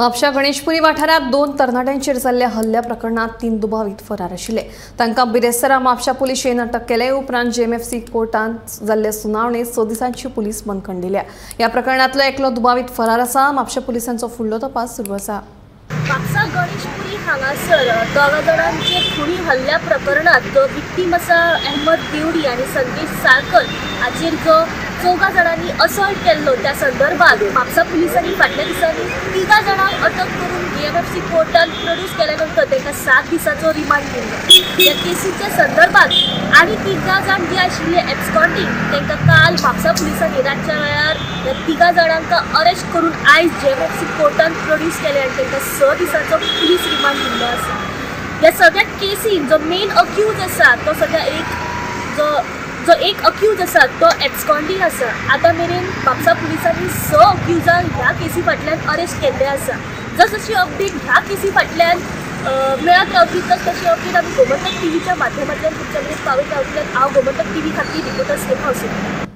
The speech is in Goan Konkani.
म्हापशा गणेशपुरी वाठारांत दोन तरणाट्यांचेर जाल्ल्या हल्ल्या प्रकरणांत 3 दुबावीत फरार आशिल्ले. तांकां बिरेस्तारा म्हापशा पुलिशेन अटक केले उपरांत जेएमएफसी कोर्टांत जाल्ले सुनावणेंत 6 दिसांची पुलीस बंदखण दिल्या. ह्या प्रकरणांतलो एकलो दुबावीत फरार आसा. म्हापशा पुलिसांचो फुडलो तपास सुरू आसा. म्हापसा गणेशपुरी हांगासर दोगा जाणांचेर खुनी हल्ल्या प्रकरणांत जो विक्टीम आसा अहमद देवडी आनी संदेश साळकर हाचेर जो 4 जाणांनी असॉल्ट केल्लो त्या संदर्भात म्हापसा पुलिसांनी फाटल्या दिसांनी 3 जाणांक अटक करून जीएमएफसी कोर्टान प्रोड्यूस केल्या नंतर तांकां 7 दिसांचो रिमांड दिल्लो. ह्या केसीच्या संदर्भात आनी 3 जाण जे आशिल्ले एब्सकॉन्डिंग तांकां काल म्हापसा पुलिसांनी रातच्या वेळार ह्या 3 जाणांक अरेस्ट करून आयज जीएमएफसी कोर्टान प्रोड्यूस केले आनी तांकां 6 दिसांचो पुलीस रिमांड दिल्लो आसा. ह्या सगळ्या केसीन जो मेन अक्यूज आसा तो सगळ्या एक जो एक अक्यूज आसा तो एब्सकॉन्डिंग आसा. आतां मेरेन म्हापसा पुलिसांनी 6 अक्युजांक ह्या केसी फाटल्यान अरेस्ट केल्ले आसा. जसजशी अपडेट ह्या केसी फाटल्यान मेळत रावतली तशी अपडेट आमी गोमंतक टीव्हीच्या माध्यमांतल्यान तुमच्या मेरेन पावयत रावतले. हांव गोमंतक टीव्ही खातीर रिपोर्टर स्नेहा.